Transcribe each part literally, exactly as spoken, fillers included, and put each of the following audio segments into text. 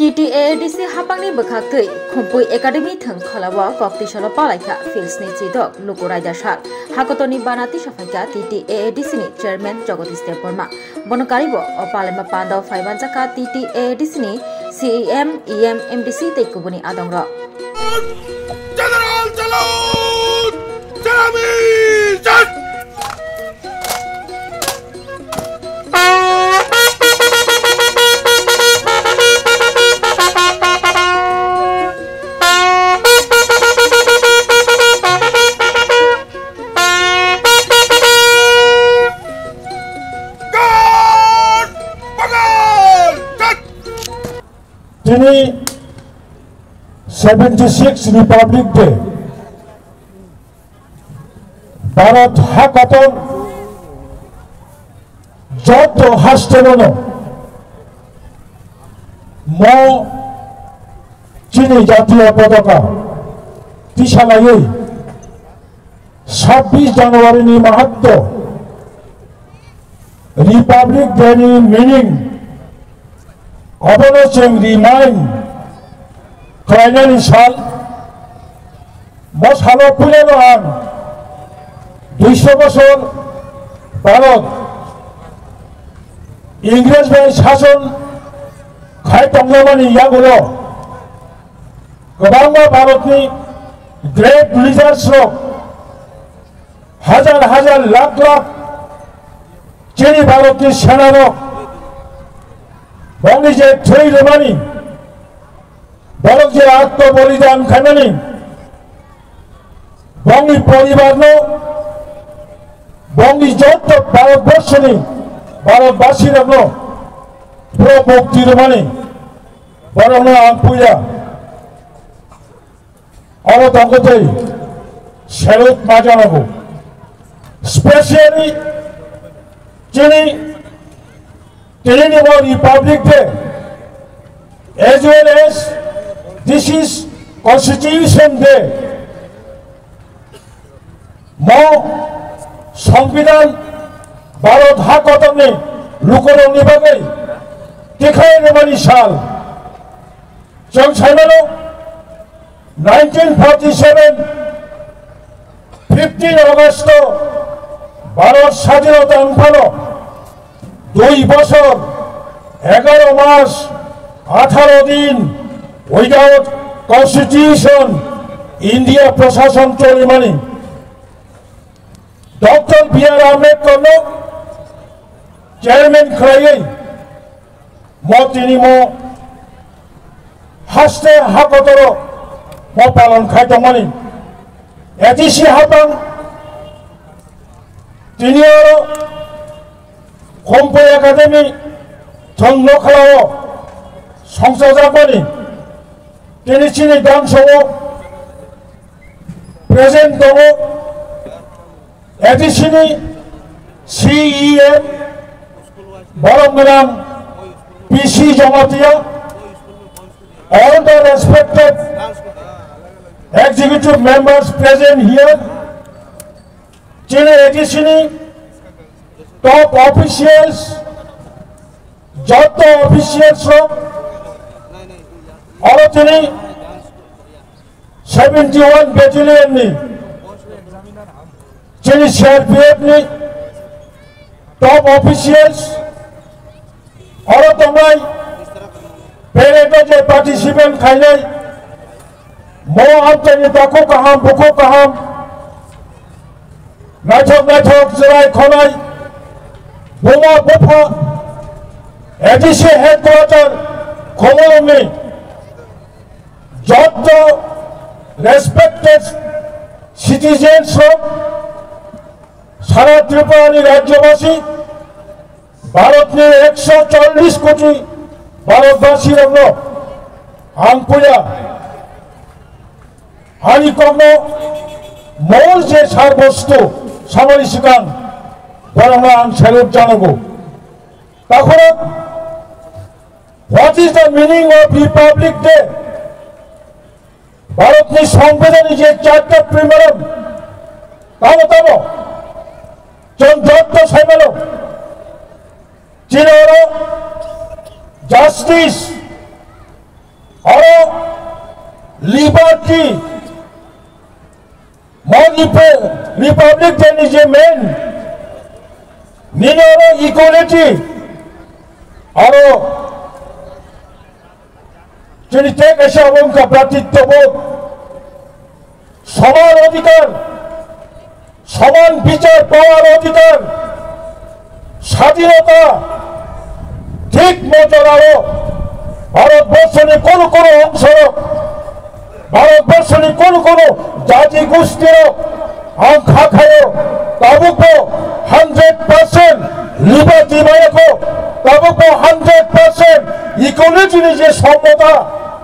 T T A A D C hapangni bwkhaktwi Khumpui Academy thwng kholao koktisolo palaikha Philsni chidok Luku Raida sal. Hakotorni bana tisa phaikha T T A A D C ni chairman Jagadish Debbarma. Bono karibo o palaima pandao phaimanjakha T T A A D C ni C E M, E M, M D C tei kubuni adongrok. General Jalal! Salami! Jai! Tini seventy six Republic Day, Bharat ha kotor joto hasteo no mo chini jatiya potoka tisa laiwi sabbish January ni mahatto Republic Day ni meaning abono chwng remind khlainani sal. Bo salo puilano ang duiso bosor Bharat Ingrej bai sason khai tongmani yagulo kwbangma Bharatni great leaders rok hajar hajar lakh lakh chini Bharatni senarok bongni je thwi rwmani, borok je atmo bolidan khaimani, bongni poribarno, bongni joto Bharatborsoni Bharatbasirokno borok mukti rwmani, borokno ang puila oro tongkotwi salute ma janago. Specially chini tini ni bo Republic Day as well as this is Constitution Day. Mo Songbidan Bharat ha kotorni lukurokni bagwi tikhlai rwmani sal. Chwng saimano nineteen forty seven fifteen August o Bharat sadhinota wngphano dui bosor egaro mas atharo din without constitution India prosason cholimani. Doctor B R Ambedkar no chairman khlaiwi mo tini mo haste ha kotoro mo palon khai tongmani. A D C hapang tini oro Khumpui Academy thwng nokhlao songchajakmani tini chini dangso o present tongo. A D C ni C E M borok gwnang P C Jamatia, all the respected executive members present here, chini A D C ni top officials, joto officials rok, oro chini seventy one battalion ni, chini C R P F ni top officials, oro tongnai parade o je participant khainai, mo amchaini takhuk kaham, bukhuk kaham, naithok naithok chwrai khonai, buma bupha, A D C headquarter Khumulwng ni joto respected citizens rok, sara Tripura ni rajyabasi, Bharat ni ekso chollish koti Bharatbasi rokno ang puila ani kokno mol je sar bostu samani sikang borokno ang salute janago. Takhorok, what is the meaning of Republic Day? Bharatni Songbidanni je charta primaram tamo tamo chwng jotto saimano, chini oro justice, Liberty, mo Repu-, Republic Day ni je main, nini oro equality, aro chini tei kaisa obo wngkha bratitwabodh, soman odhikar, soman bichar pawar odhikar, sadhinota, thik mo jorao Bharatborsoni kono kono ongsorok, Bharatborsoni kono kono jati gustirok ang kha khaio, tabukbo hundred percent liberty mayakho, tabukbo hundred percent equality ni je somota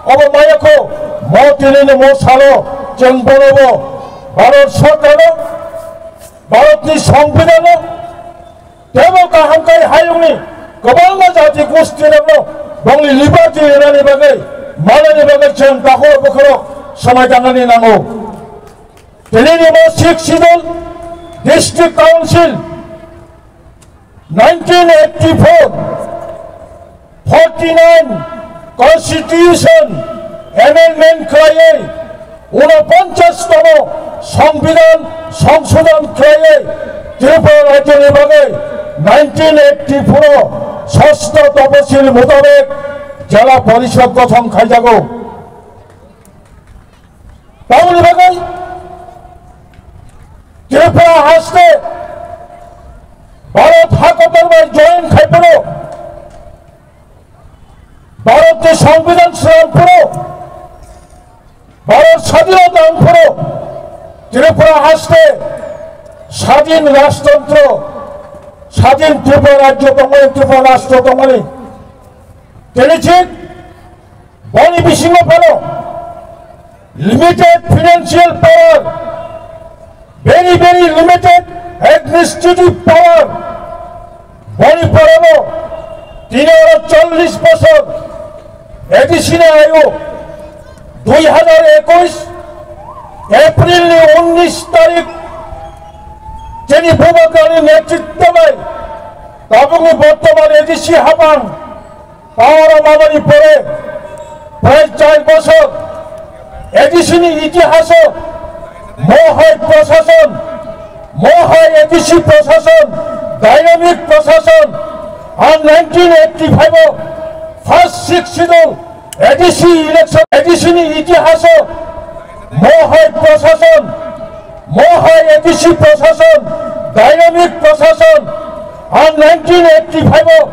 obo mayakho, mo tini ni mo salo chwng bonobo Bharat Sorkar no, Bharat ni Songbidan no, tebo kaham kai hayung ni kwbangma jati gusti rok no bongni liberty rwnani bagwi, manani bagwi chwng takhuk bukhurok swmai tangnani nango. Tini ni mo Sixth Schedule, District Council, nineteen eighty-four, forty-nine Constitution amendment khlaiwi, unoponchas tomo Songbidan songsodhon khlaiwi Tripura rajyoni bagwi nineteen eighty-four o sosto toposil mutabek Jela Porishod gothon khaijago. Tamoni bagwi Tripura haste Bharat hakotor bai join khai phano, Bharat ni Songbidan swnam phano, Bharat sadhinota wng phano, Tripura haste sadhin rajtantro, sadhin Tripura rajyo tongmani, Tripura rashtra tongmani. Tini thik boni bisingo phano limited financial power, very, very limited administrative power. Boni porabo tini oro chollish bosor A D C ni ayu, dui hajar ekush April ni unnish tarik chini Bubagrani netritwo bai tabukni bortoman A D C hapang power o manani pore prai char bosor A D C ni itihaso mohai prosason, mohai A D C prosason, dynamic prosason, ar nineteen eighty-five o first Sixth Schedule A D C election, A D C ni itihaso mohai prosason, mohai A D C prosason, dynamic prosason, ar nineteen eighty-five o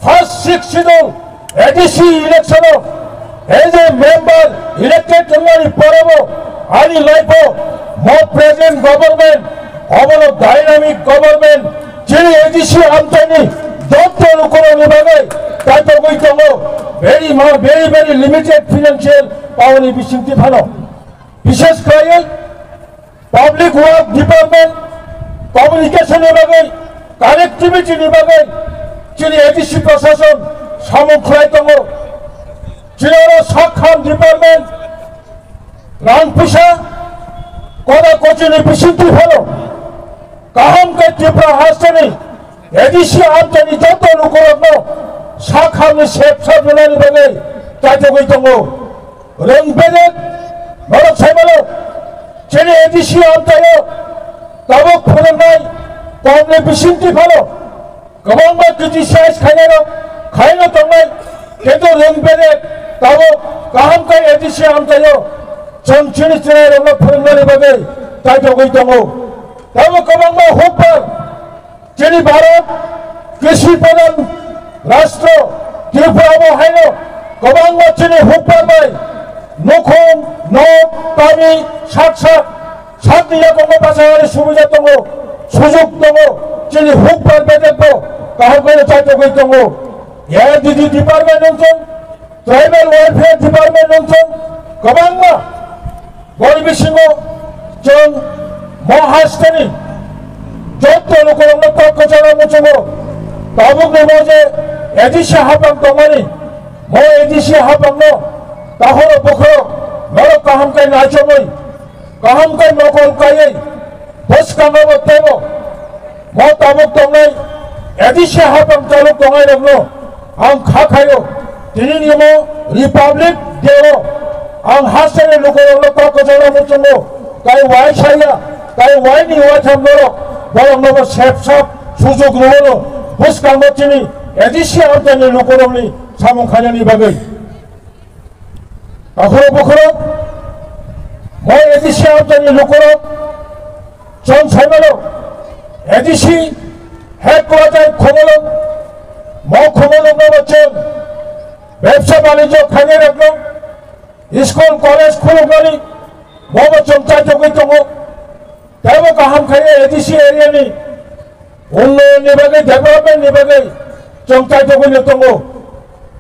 first Sixth Schedule A D C election o as a member elected wngmani porabo ani life o mo present government obono dynamic government chini A D C amchaini jotto lukurokni bagwi kaitogwi tongo. Very ma-, very, very limited financial power ni bisingtwi phano. Bishes khlaiwi Public Work Department communication ni bagwi, connectivity ni bagwi chini A D C prosason samung khlai tongo. Chini oro sakham department rang puisa koda kochini bisingtwi phano kaham khe Tripura hasteni A D C amchaini joto lukurokno sakhamni sep sep rwnani bagwi kaitogwi tongo. Rwng bedek norok saimano chini A D C amchaio tabuk phwrwngnai komni bisingtwi phano kwbangma criticize khainairok khaino tongnai, kintu rwng bedek tabuk kaham khe A D C amchaio chwng chini chwrairokno phwrwngnani bagwi kaitogwi tongo. Tabuk kwbangma hukbar Chini Bharat krishi pradhan rashtra Tripura bo haino kwbangma chini hukbar bai nukhung, nok, kami, sak sak, sakni yakungo bachanani subida tongo, sujuk tongo, chini hukbar bedekbo kaham khe chaitogwi tongo. A D D department wngthung, Tribal Welfare Department wngthung, kwbangma boni bisingo chwng mo hasteni jotto lukurokno kok kwcharo muchungo. Tabukni mo je A D C hapang tongmani, mo A D C hapangno tahoro bukhurok norok kaham khe naichomwi, kaham khe mokol kaiwi, bwskango bo teibo mo tabuk tongnai A D C hapang chalok tongnairokno ang kha khaio. Tinini mo Republic Day o Ang hasteni lukurokno kok kwchangno muchungo, tai wai saya, tai waini waitham norok, borokno bo sep sap sujuk rwmano, bwskango chini A D C amchaini lukurokni samung khainani bagwi. Takhurok bukhurok, mo A D C amchaini lukurok, chwng saimano, A D C headquarter Khumulwng, mo Khumulwngno bo chwng bebsa banijyo khainai rokno, school, college khuluknani bobo chwng chaitogwi tongo. Teibo kaham khaye A D C area ni unnoyon ni bagwi, development ni bagwi chwng chaitogwi no tongo.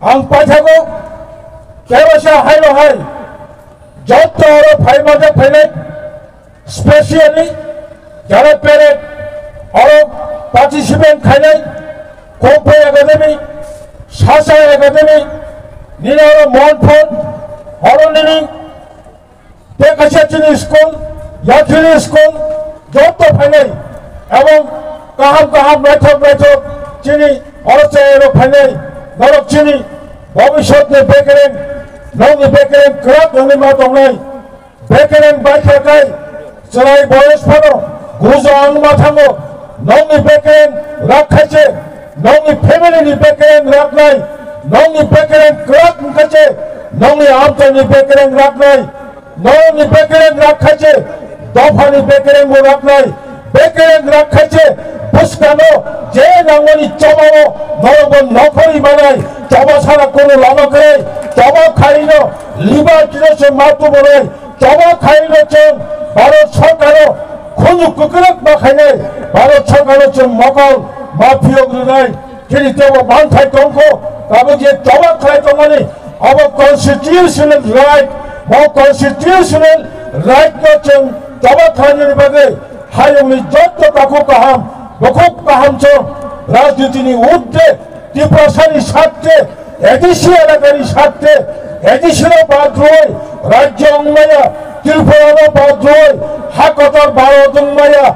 Ang paithago kebo sa haino hai jotto oro phai manjak phainai, specially jara parade oro participant khainai, Kokpai Academy, Sasa Academy, nini oro Monphon, oro nini tei kaisa chini school, Yathili school, jotto phainai, ebong kaham kaham naithok naithok chini oro chayarok phainai, norok chini bobiswtni bekereng, nokni bekereng kwrak wngwi ma tongnai. Bekereng bai khe kai chwrai boyes phano gujo ang ma thango. Nokni bekereng rak khai che, nokni family ni bekereng rak nai, nokni bekereng kwrak wng kha che, nokni amchaini bekereng rak nai, nokni bekereng rak khai che, dophani bekereng bo rak nai. Bekereng rak khai che bwskano je nangmani chobao norokbo nokhorwi manai, choba sana kunu lama kwrwi, choba khaino libar tino se ma tubo nai, choba khaino chwng Bharat Sarkaro khunju kwkrwk ma khainai, Bharat Sarkaro chwng mokol ma phiyok rwnai. Chini teibo manthai tongkho, tabuk je choba khlai tongmani, abo constitutional right, bo constitutional right no chwng choba khlainani bagwi hayungni jotto takhuk kaham, bukhuk kaham chwng rajniti ni urdhwe, Tiprasa ni sarthe, A D C elaka ni sarthe, A D C no bad rwui rajyo wngmaya, Tripura no bad rwui ha kotor Bharat wngmaya,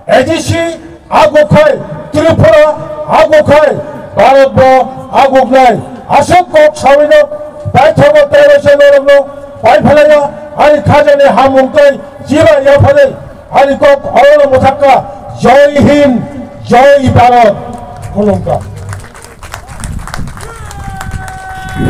A D C agukhai, Tripura agukhai, Bharat bo aguknai. Aswk kok sawino paithago tei waisa norokno paiphalaiya, ani khajani hamung tei chiba yaphalai, ani kok orono mwthakka. Jai Hind, Jai Bharat. Khulumkha.